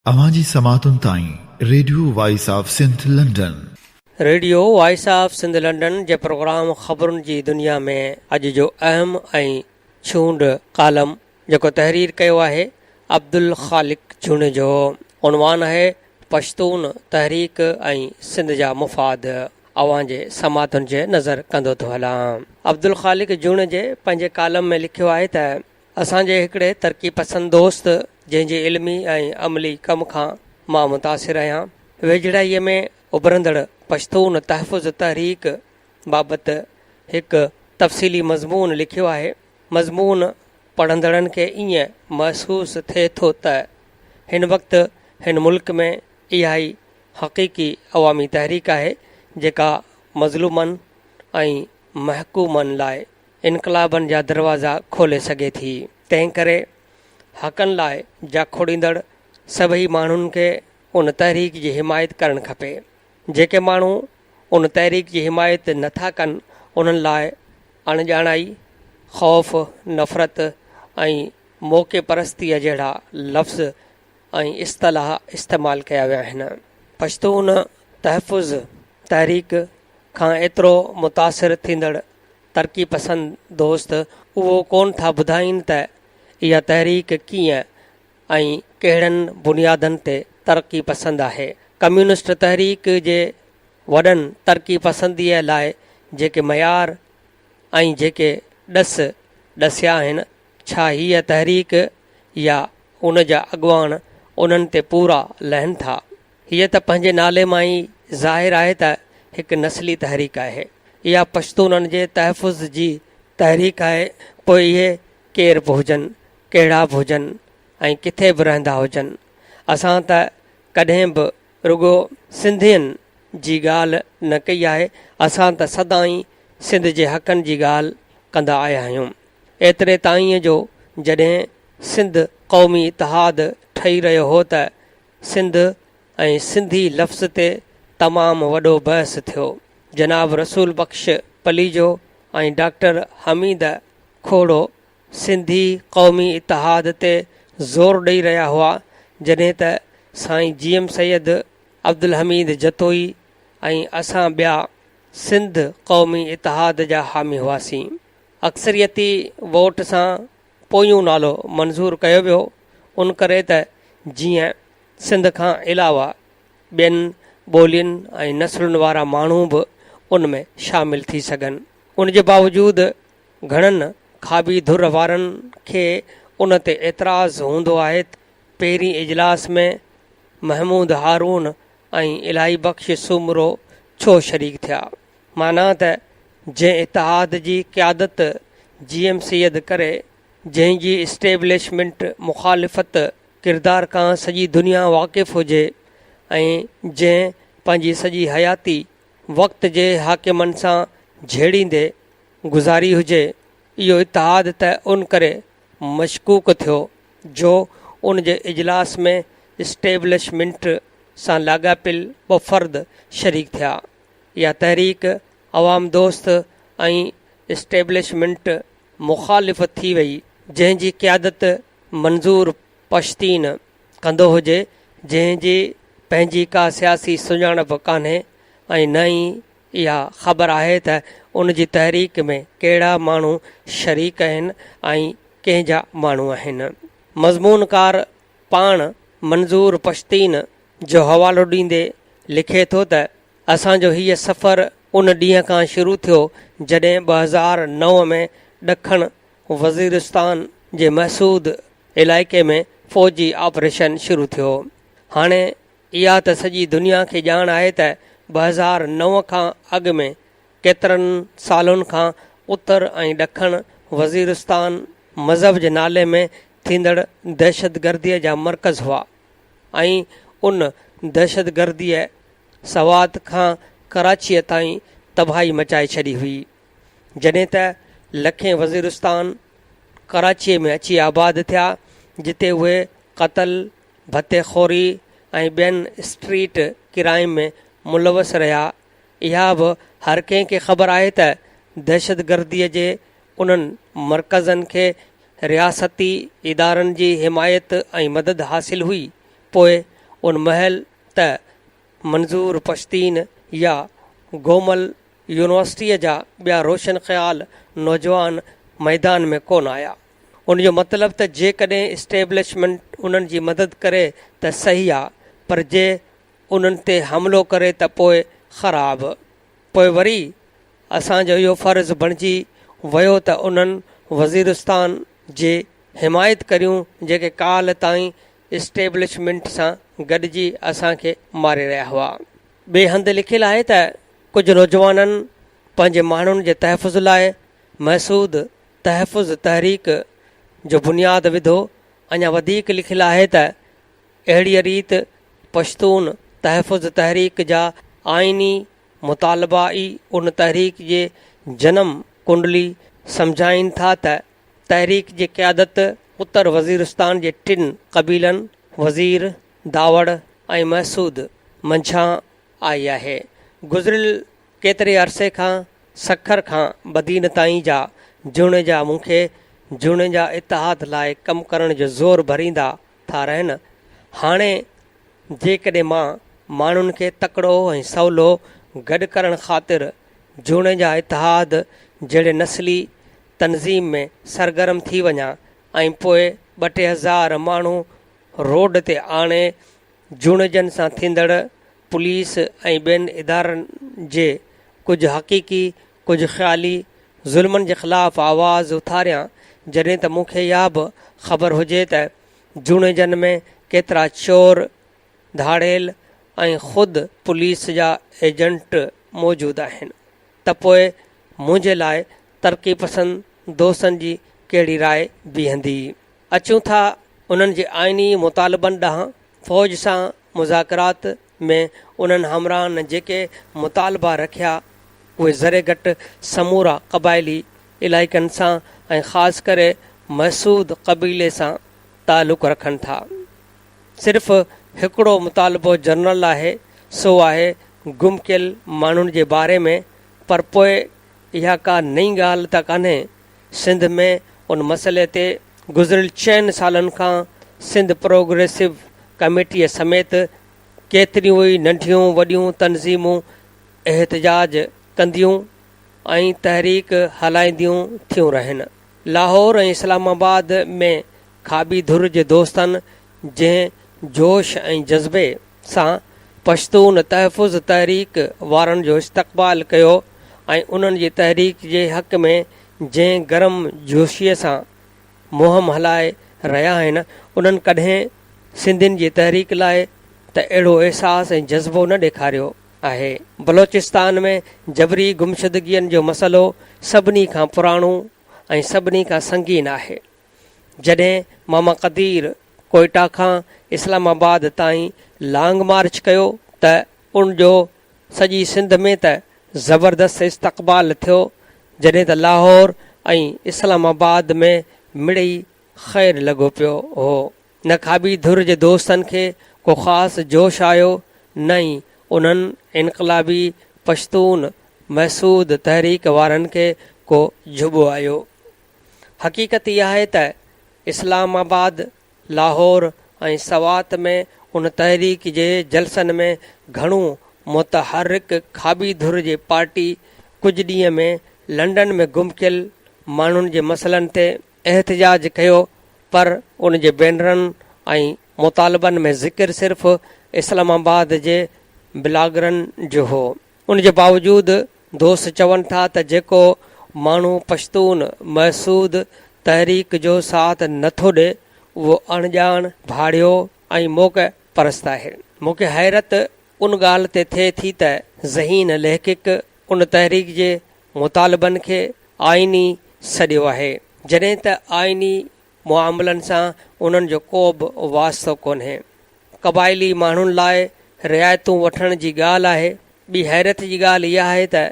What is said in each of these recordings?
اوهان جي سماعتن تائين radio voice of Sindh London. Radio voice of Sindh London جي پروگرام خبرن جي دنيا ۾ اڄ جو اهم ۽ ڇونڊ ڪالم جيڪو تحرير ڪيو آهي عبدالخالق جوڻيجو عنوان آهي پشتون تحريڪ ۽ سنڌ جا مفاد اوهان جي سماعتن جي نظر ڪندو ٿو هلان. عبدالخالق جوڻيجي پنهنجي ڪالم ۾ لکيو آهي ته اسان جي هڪڙي ترقي پسند دوست جنهن جي علمي ۽ عملي ڪم کان مان متاثر آهيان، ويجهڙائيء ۾ اڀرندڙ پشتون تحفظ تحريڪ بابت هڪ تفصيلي مضمون لکيو آهي. مضمون پڙهندڙن کي ائين محسوس ٿئي ٿو ته هن وقت هن ملڪ ۾ اها ئي حقيقي عوامي تحريڪ آهي جيڪا مظلومن ۽ محڪومن لاء انقلابن جا دروازا کولي سگهي ٿي. تنهن ڪري حقن لاء جاکوڙيندڙ سڀئي ماڻهن کي ان تحريڪ جي حمايت ڪرڻ کپي. جيڪي ماڻهو ان تحريڪ جي حمايت نه ٿا ڪن انهن لاء اڻڄاڻائي، خوف، نفرت ۽ موقعي پرستيء جهڙا لفظ ۽ اصطلاح استعمال ڪيا ويا آهن. پشتون تحفظ تحريڪ کان ايترو متاثر ٿيندڙ ترقي پسند دوست اهو ڪونه ٿا ٻڌائين ته اها تحريڪ ڪيئن ۽ ڪهڙن بنيادن تي ترقي پسند آهي. ڪميونسٽ تحريڪ جي وڏن ترقي پسنديء لاء جيڪي معيار ۽ جيڪي ڏس ڏسيا آهن، ڇا هيء تحريڪ يا ان جا اڳواڻ انهن تي پورا لهن ٿا؟ هيء ته پنهنجي نالي مان ئي ظاهر آهي ته هڪ نسلي تحريڪ آهي. اها پشتونن جي تحفظ جي تحريڪ آهي، پوء اهي ڪير به هجن، ڪهڙا به هجن ۽ ڪٿي به رهندا هجن. اسان ته ڪڏهن به رڳو سنڌين جي ڳالهه نه ڪئي آهي، اسان ته سدائين سنڌ جي حقن جي ڳالهه ڪندا آيا آهيون. ايتري تائين جو جڏهن سنڌ قومي اتحاد ٺهي رهيو هو ته سنڌ ۽ سنڌي لفظ تي تمام وڏو بحث ٿيو. جناب رسول بخش پليجو ۽ ڊاڪٽر حميد کوڙو سنڌي قومي اتحاد تي زور ڏئي رهيا هئا، جڏهن ته سائين جي ايم سيد، عبدالحميد جتوئي ۽ اسان ٻيا سنڌ قومي اتحاد جا حامي هئاسين. اڪثريتي ووٽ سان پويون نالو منظور ڪيو ويو، ان ڪري ته جيئن سنڌ کان علاوه ٻين ٻولين ۽ نسلن وارا ماڻهو به ان ۾ شامل ٿي سگهن. ان جي باوجود گهڻن کاٻي ڌر وارن کي ان تي اعتراض هوندو آهي ته پهرين اجلاس ۾ محمود هارون ۽ الاهي بخش سومرو ڇو شريڪ ٿيا؟ معنيٰ ته جنهن اتحاد جي قيادت جي ايم سيد ڪري، جنهن جي اسٽيبلشمينٽ مخالفت ڪردار کان سڄي دنيا واقف هجي ۽ جنهن پنهنجي سڄي حياتي وقت جي حاڪمن سان جهيڙيندي گذاري هجي، اهو اتحاد ته ان ڪري مشڪوڪ ٿيو جو ان جي اجلاس ۾ اسٽيبلشمينٽ سان لاڳاپيل ٻه فرد شريڪ ٿيا. اها تحريڪ عوام دوست ۽ اسٽيبلشمينٽ مخالف ٿي وئي، جنهن جي قيادت منظور پشتين ڪندو هجي، جنهن جي پنهنجي ڪا سياسي سڃاڻپ ڪانهي ۽ نه ئي اها خبر آهي ته ان جي تحريڪ ۾ ڪهڙا ماڻهو شريڪ آهن ۽ ڪنهن جا ماڻهو آهن. مضمون ڪار پاڻ منظور پشتين جو حوالو ڏيندي لکي ٿو ته اسان جو هيء سفر ان ڏينهن کان شروع ٿيو جڏهن 2009 ۾ ڏکڻ وزيرستان جي محسود علائقي ۾ فوجي آپريشن شروع ٿيو. هاڻي اها ته سڄي دنيا کي ڄاڻ آهي ته 2009 کان اڳ ۾ ڪيترن سالن کان اتر ۽ ڏکڻ وزيرستان مذهب جي نالي ۾ ٿيندڙ دهشتگرديء جا مرڪز هئا ۽ ان دهشتگرديء سوات کان ڪراچيء تائين تباهي مچائي ڇڏي هئي. جڏهن ته لکين وزيرستان ڪراچيء ۾ اچي آباد ٿيا، جتي اهي قتل، ڀتي خوري ۽ ٻين اسٽريٽ ڪرائيم ۾ ملوث رهيا. اها به هر ڪنهن کي خبر آهي ته دهشتگرديء جي انهن مرڪزن کي رياستي ادارن جي حمايت ۽ مدد حاصل هئي. پوء. ان مهل ته منظور پشتين يا گومل يونيورسٽيء جا ٻيا روشن خيال نوجوان ميدان ۾ ڪونه آيا. ان جو مطلب ته جيڪڏهن اسٽيبلشمينٽ انهن جي مدد ڪري ته صحيح آ پر جي انهن تي حملو ڪري ته پوء خراب. پوء وري اسان جو اهو فرض بڻجي ويو ته انهن وزيرستان جي حمايت ڪريون جيڪي ڪالهه تائين اسٽيبلشمينٽ سان گڏجي اسان کي ماري رهيا هئا. ٻئي هنڌ لکيل آهي ته ڪجهه نوجوانن پنهنجي ماڻهن جي تحفظ لاء محسود تحفظ تحريڪ جو بنياد وڌو. اڃا وڌيڪ لکيل آهي ته اهڙيء ريت پشتون تحفظ تحريڪ جا آئيني مطالبا ئي ان تحريڪ جي جنم ڪنڊلي سمجهائين ٿا ته تحريڪ جي قيادت اتر وزيرستان جي ٽن قبيلن وزير، داوڙ ۽ محسود منجهان آئي آهي. گذريل ڪيتري عرصي کان سکر کان بدين تائين جا جوڻيجا مون کي جوڻيجا اتحاد لاء ڪم ڪرڻ جو زور ڀريندا ٿا رهن. هاڻي جيڪڏهن مان ماڻهن کي تڪڙو ۽ سولو گڏ ڪرڻ خاطر جوڻيجا اتحاد جهڙي نسلي تنظيم ۾ سرگرم ٿي وڃان ۽ پوء ٻه ٽي هزار ماڻهو روڊ تي آڻي جوڻيجن سان ٿيندڙ پوليس ۽ ٻين ادارن جي ڪجهه حقيقي ڪجهه خيالي ظلمن جي خلاف آواز اٿاريان جڏهن ته مون کي اها به خبر هجي ته جوڻيجن ۾ ڪيترا چور، ڌاڙيل ۽ خود پوليس جا ايجنٽ موجود آهن ته پوء منهنجي لاء ترقي پسند دوستن جي ڪهڙي راء بيهندي؟ اچون ٿا انهن جي آئيني مطالبن ڏانهن. فوج سان مذاڪرات ۾ انهن همراهن جيڪي مطالبا رکيا، اهي ذري گهٽ سمورا قبائلي علائقن سان ۽ خاص ڪري محسود قبيلي سان تعلق رکن ٿا. صرف هڪڙو مطالبو جنرل آهي، سو آهي گم ڪيل ماڻهن جي باري ۾ پر پوء اها ڪا نئين ڳالهه ته ڪانهي. سنڌ ۾ ان مسئلي تي گذريل چئن سالن کان سنڌ پروگريسو ڪميٽيء سميت ڪيتريون ئي ننڍيون وڏيون تنظيمون احتجاج ڪنديون ۽ تحريڪ هلائينديون ٿيون رهن. لاهور ۽ اسلام آباد ۾ کاٻي ڌر جي دوستن جنهن جوش ۽ جذبي سان پشتون تحفظ تحريڪ وارن جو استقبال ڪيو ۽ انهن جي تحريڪ جي حق ۾ جنهن گرم جوشيء سان مهم هلائي رهيا آهن، انهن ڪڏهن سنڌين جي تحريڪ لاء ته اهڙو احساس ۽ جذبو نه ڏيکاريو آهي. بلوچستان ۾ جبري گمشدگين جو مسئلو سڀني کان پراڻو ۽ سڀني کان سنگين آهي. جڏهن ماما قدير ڪوئيٽا کان اسلام آباد تائين لانگ مارچ ڪيو ته ان جو سڄي سنڌ ۾ ته زبردست استقبال ٿيو جڏهن ته لاهور ۽ اسلام آباد ۾ مڙئي خير لڳو پيو هو. نه کاٻي ڌر جي دوستن کي ڪو خاص جوش آيو نه ئي انهن انقلابي پشتون محسود تحريڪ وارن کي ڪو جهٻو آيو. حقيقت اها آهي ته اسلام آباد، لاهور ۽ سوات ۾ ان تحريڪ جي جلسن ۾ گهڻو متحرڪ کاٻي ڌر جي پارٽي ڪجهه ڏينهن ۾ لنڊن ۾ گم ڪيل ماڻهن جي مسئلن تي احتجاج ڪيو پر ان جي بينرن ۽ مطالبن ۾ ذڪر صرف اسلام آباد جي بلاگرن جو هو. ان جي باوجود دوست چون ٿا ته جيڪو ماڻهو پشتون محسود تحريڪ جو ساٿ نه ٿو ڏي اهو اڻڄاڻ، ڀاڙيو ۽ موقع پرست آهي. مون کي حيرت ان ڳالهه تي ٿئي ٿي ته ذهين ليکڪ ان تحريڪ جي مطالبن کي آئيني سڏيو آهي جڏهن ته آئيني معاملن سان انهن جو ڪو به واسطو ڪونهي. قبائلي ماڻهن لاء رعايتون وٺڻ جي ڳالهه آهي. ٻي حيرت جي ڳالهه اها آهي ته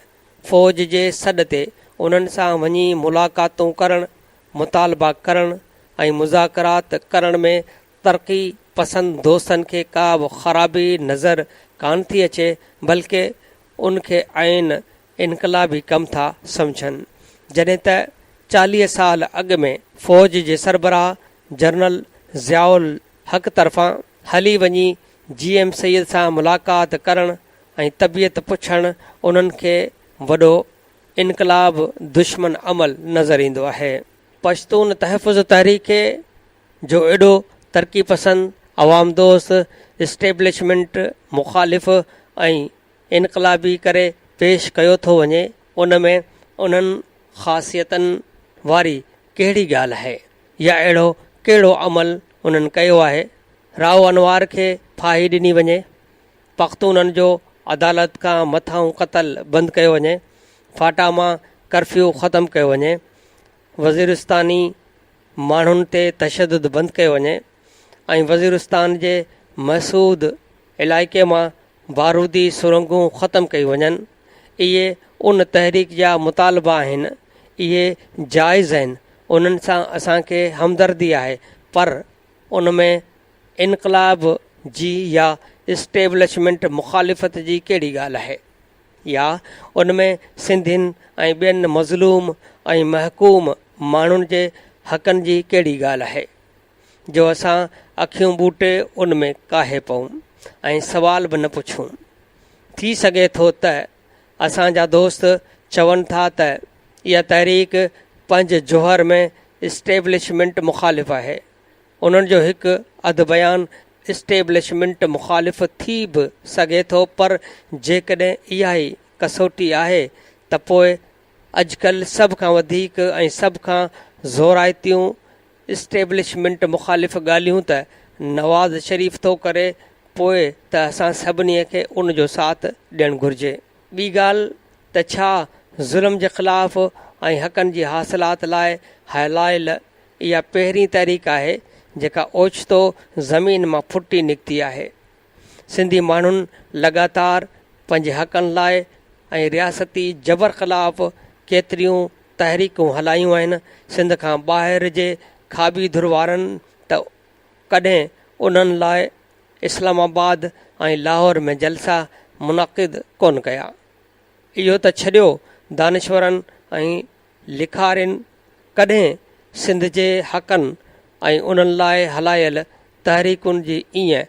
فوج جي سڏ تي انهن سان وڃي ملاقاتون ڪرڻ، مطالبا ڪرڻ ۽ مذاڪرات ڪرڻ ۾ ترقي پسند دوستن کي ڪا به خرابي نظر ڪانه ٿي اچي بلڪه ان کي عين انقلابي ڪم ٿا سمجهن. جڏهن ته 40 سال اڳ ۾ فوج جي سربراهه جنرل ضياء الحق طرفان هلي وڃي جي ايم سيد سان ملاقات ڪرڻ ۽ طبيعت پڇڻ انهن کي وڏو انقلاب دشمن عمل نظر ايندو آهي. پشتون تحفظ تحريڪ جو ايڏو ترقي پسند، عوام دوست، اسٽيبلشمينٽ مخالف ۽ انقلابي ڪري پيش ڪيو ٿو وڃي، ان ۾ انهن خاصيتن واري ڪهڙي ڳالهه آهي يا اهڙو ڪهڙو عمل انهن ڪيو آهي؟ رائو انوار کي ڦاهي ڏني وڃي، پختونن جو عدالت کان مٿانهون قتل بند ڪيو وڃي، فاٽا مان ڪرفيو ختم ڪيو وڃي، وزيرستاني ماڻهن تي تشدد بند ڪيو وڃي ۽ وزيرستان جي محسود علائقي مان بارودي سرنگهون ختم ڪيون وڃن، اهي ان تحريڪ جا مطالبا آهن، اهي جائز آهن، انهن سان اسان کي همدردي آهي پر ان ۾ انقلاب جي يا اسٽيبلشمينٽ مخالفت جي ڪهڙي ڳالهه آهي يا ان ۾ سنڌين ۽ ٻين مظلوم ۽ محڪوم ماڻهن جي حقن جي ڪهڙي ڳالهه آهي جو اسان اکيون ٻوٽي ان ۾ ڪاهي پئون ۽ سوال به نه پڇون. ٿي سگهي ٿو ته اسان جا دوست چون ٿا ته اها تحريڪ پنهنجي جوهر ۾ اسٽيبلشمينٽ مخالف آهي. انهن جو هڪ اڌ بيان اسٽيبلشمينٽ مخالف ٿي به سگهي ٿو پر جيڪڏهن اها ئي ڪسوٽي آهي ته پوء اڄڪلهه سڀ کان وڌيڪ ۽ سڀ کان زورائتيون اسٽيبلشمينٽ مخالف ڳالهيون ته نواز شريف ٿو ڪري پوء ته اسان سڀني کي ان جو ساٿ ڏيڻ گهرجي. ٻي ڳالهه ته ڇا ظلم جي خلاف ۽ حقن جي حاصلات لاء هلايل اها پهرين تحريڪ آهي جيڪا اوچتو زمين مان ڦٽي نڪتي آهي. سنڌي ماڻهن لڳاتار پنهنجي حقن لاء ۽ رياستي جبر خلاف ڪيتريون تحريڪون هلايون آهن، سنڌ کان ٻاهر جي کاٻي ڌر وارن ته ڪڏهن انهن لاء اسلام آباد ۽ لاهور ۾ جلسا منعقد ڪونه ڪيا. اهو ته ڇڏيو دانشورن ۽ لکارين ڪڏهن سنڌ جي حقن ۽ انهن لاء هلايل تحريڪن جي ائين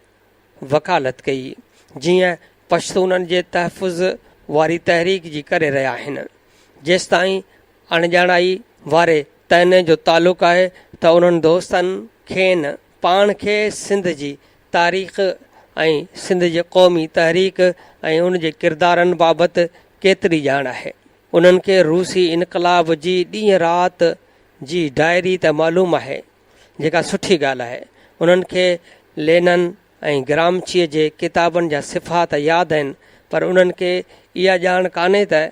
وڪالت ڪئي، جيئن پشتونن جي تحفظ واري تحريڪ جي ڪري رهيا آهن. جيستائين اڻڄاڻائي واري طعني جو تعلق آهي ته انهن دوستن کين پاڻ کي سنڌ جي تاريخ ۽ سنڌ جي قومي تحريڪ ۽ ان جي ڪردارن بابت ڪيتري ڄاڻ آهي. انهن کي روسي انقلاب جي ڏينهن رات جي ڊائري ته معلوم آهي، جيڪا سٺي ڳالهه آهي. انهن کي لينن ۽ گرامچيء جي ڪتابن جا صفحا ته ياد آهن، پر انهن کي اها ڄاڻ ڪانهي ته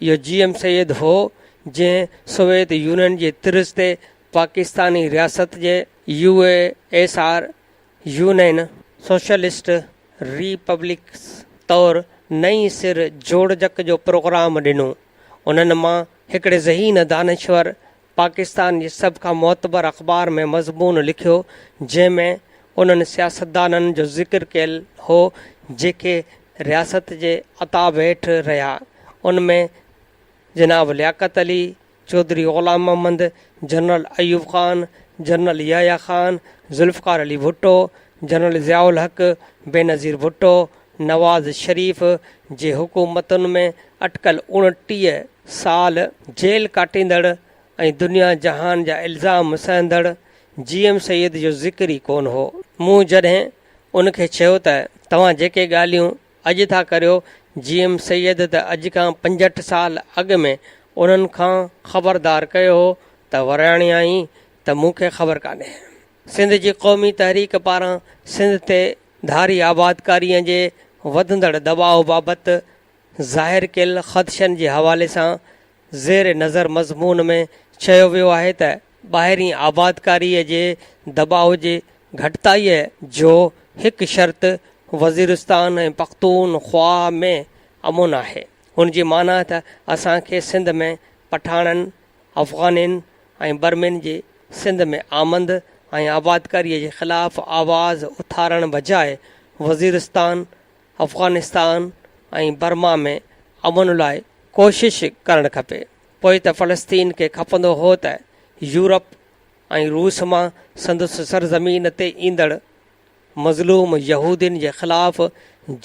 اهو جي ايم سيد هو، جنهن سوويت يونين جي طرز تي پاڪستاني رياست جي، U S R, union socialist republics طور نئين سر جوڙجڪ جو پروگرام ڏنو. انهن مان هڪڙي ذهين دانشور پاڪستان جي سڀ کان معتبر اخبار ۾ مضمون لکيو، جنهن ۾ انهن سياستدانن جو ذڪر ڪيل هو، جيڪي رياست جي عتاب هيٺ رهيا. ان ۾ جناب Liaquat Ali, Chaudhry Ghulam Muhammad, General Ayub Khan, General Yahya Khan, Zulfikar Ali Bhutto, General Zia ul-Haq, Benazir Bhutto, Nawaz Sharif جي حڪومتن ۾ اٽڪل 29 سال جيل ڪاٽيندڙ ۽ دنيا جهان جا الزام سهندڙ جي ايم سيد جو ذڪر ئي ڪونه هو. مون جڏهن ان کي چيو ته توهان جيڪي ڳالهيون اڄ ٿا ڪريو، جي ايم سيد ته اڄ کان 65 سال اڳ ۾ انهن کان خبردار ڪيو هو ته وراڻيائين ته مون کي خبر ڪانهي. سنڌ جي قومي تحريڪ پاران سنڌ تي ڌاري آبادڪاريء جي وڌندڙ دٻاء بابت ظاهر ڪيل خدشن جي حوالي سان زير نظر مضمون ۾ چيو ويو آهي ته ٻاهرين آبادڪاريء جي دٻاء جي گهٽتائيء جو هڪ شرط وزيرستان ۽ پختون خواهه ۾ امن آهي. ان جي معنيٰ ته اسان کي سنڌ ۾ پٺاڻن، افغانين ۽ برمين جي سنڌ ۾ آمد ۽ آبادڪاريء جي خلاف آواز اٿارڻ بجاء وزيرستان، افغانستان ۽ برما ۾ امن لاء ڪوشش ڪرڻ کپي. پوء ته فلسطين کي کپندو هو ته يورپ ۽ روس مان سندس سرزمين تي ايندڙ مظلوم يهودين جي خلاف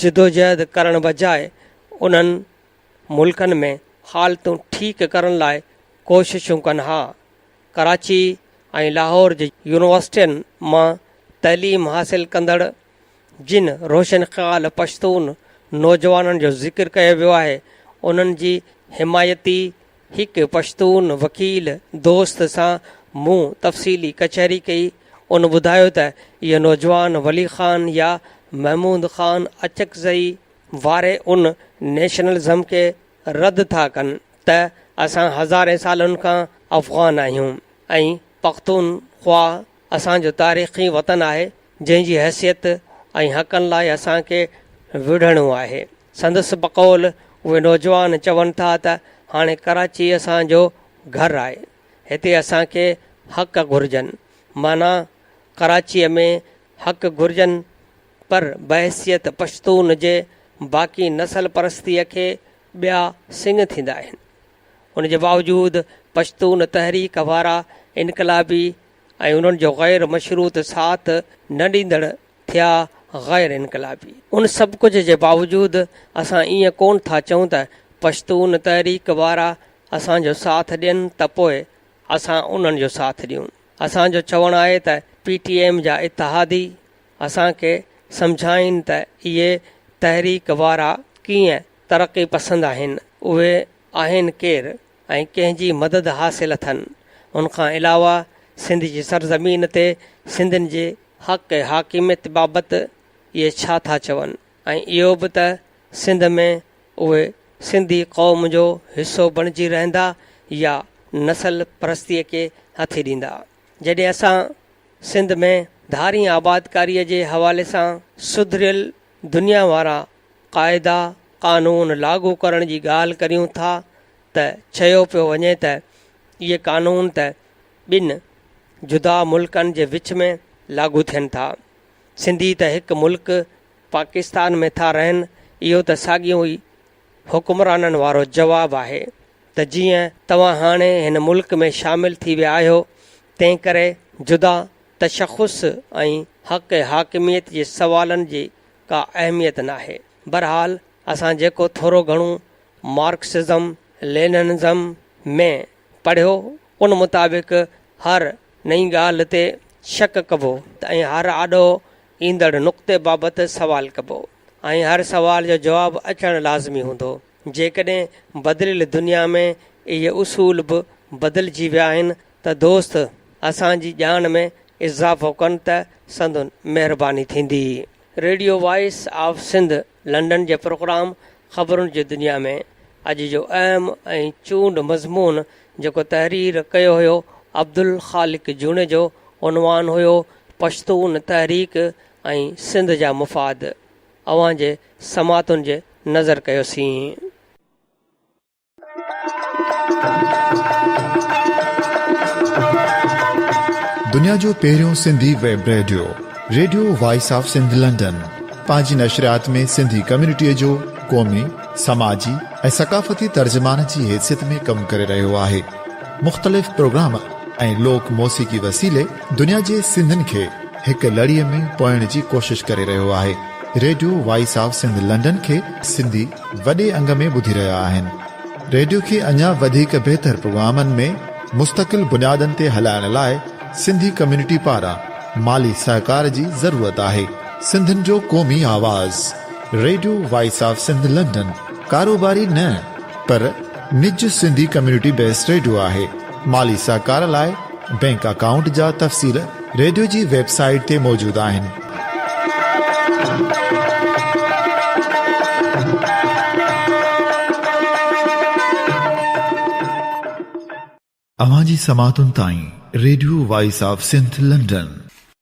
جدوجهد ڪرڻ بجاء انهن ملڪن ۾ حالتون ٺيڪ ڪرڻ لاء ڪوششون ڪن ها. ڪراچي ۽ لاهور جي يونيورسٽين مان تعليم حاصل ڪندڙ جن روشن خيال پشتون نوجوانن جو ذڪر ڪيو ويو آهي، انهن جي حمايتي هڪ پشتون وڪيل دوست سان مون تفصيلي ڪچهري ڪئي. ان ٻڌايو ته اهي نوجوان ولي خان يا محمود خان اچڪزئي واري ان نيشنلزم کي رد ٿا ڪن ته اسان هزارين سالن کان افغان آهيون ۽ پختون خواه اسان جو تاريخي وطن آهي جنهن جي حيثيت ۽ حقن لاء اسان کي وڙهڻو آهي. سندس بقول اهي نوجوان چون ٿا ته هاڻي ڪراچي اسان جو گهر آهي هتي اسان کي حق گهرجن معنيٰ ڪراچيء ۾ حق گهرجن پر بحيثيت پشتون جي باقي نسل پرستيء کي ٻيا سڱ ٿيندا آهن. ان جي باوجود پشتون تحريڪ وارا انقلابي ۽ انهن جو غير مشروط ساٿ نه ڏيندڙ ٿيا غير انقلابي. ان سڀ ڪجهه جي باوجود اسان ائين ڪونه ٿا چئون ته پشتون تحريڪ وارا اسان جو ساٿ ڏين ته پوء اسان انهن جو ساٿ ڏيون. اسان جو چوڻ آهي ته پي ٽي ايم جا اتحادي اسان کي سمجهائين ته اهي تحريڪ وارا ڪيئن ترقي پسند آهن، اهي آهن ڪير ۽ ڪنهن جي مدد حاصل اٿن. ان کان علاوه سنڌ جي سرزمين تي سنڌين جي حق حاڪميت بابت اهي ڇا ٿا چون ۽ اهو به ته سنڌ ۾ اهي سنڌي قوم جو حصو بڻجي رهندا يا نسل پرستيء کي هٿي ڏيندا. جڏهن اسان سنڌ ۾ ڌارين آبادڪاريء جي حوالي سان سڌريل دنيا وارا قاعدا قانون لاڳو ڪرڻ جي ڳالهه ڪريون ٿا ته چيو پيو وڃي ته اهي قانون ته ٻن جدا ملڪن جي وچ ۾ لاڳو ٿين ٿا. سنڌي ته هڪ ملڪ پاڪستان ۾ ٿا رهن اهو ته ساڳيو ئي حڪمرانن وارو جواب آهي ته جيئن توهان هاڻي هن ملڪ ۾ شامل ٿي ويا آهيو تنهن ڪري جدا تشخص ۽ حق حاڪميت جي سوالن جي ڪا اهميت ناهي. بھرحال اسان جيڪو ٿورو گهڻو مارڪسزم ليننزم ۾ پڙهيو ان مطابق هر نئين ڳالهه تي شڪ ڪبو ۽ هر آڏو ايندڙ نقطي بابت سوال ڪبو ۽ هر سوال جو جواب اچڻ لازمي هوندو. جيڪڏهن بدليل دنيا ۾ اهي اصول به بدلجي ويا آهن ته دوست اسان جي ڄاڻ ۾ اضافو ڪن ته سندن مهرباني ٿيندي. Radio voice of Sindh London جي پروگرام خبرن جي دنيا ۾ اڄ جو اهم ۽ چونڊ مضمون جيڪو تحرير ڪيو هيو عبدالخالق جوڻيجو عنوان هيو پشتون تحريڪ ۽ سنڌ جا مفاد اوهان جي سماعتن جي نظر ڪيوسين. دنيا جو پهريون Sindhi web radio, radio voice of Sindh London, پنهنجي نشريات ۾ سنڌي ڪميونٽيء جو قومي، سماجي ۽ ثقافتي ترجمان جي حيثيت ۾ ڪم ڪري رهيو آهي. مختلف پروگرام ۽ لوڪ موسيقي وسيلي دنيا جي سنڌين کي هڪ لڙيء ۾ پوئڻ جي ڪوشش ڪري رهيو آهي. Radio voice of Sindh London کي سنڌي وڏي انگ ۾ ٻڌي رهيا آهن. ريڊيو کي اڃا وڌيڪ بهتر پروگرامن ۾ مستقل بنيادن تي هلائڻ لاء سنڌي ڪميونٽي پاران مالي سهڪار جي ضرورت آهي. سنڌين جو قومي آواز radio voice of Sindh London ڪاروباري نه پر نج سنڌي ڪميونٽي بيسڊ ريڊيو آهي. مالي سهڪار لاء بينڪ اڪائونٽ جا تفصيل ريڊيو جي ويب سائيٽ تي موجود آهن. اوهان جي سماعتن تائين radio voice of Sindh London.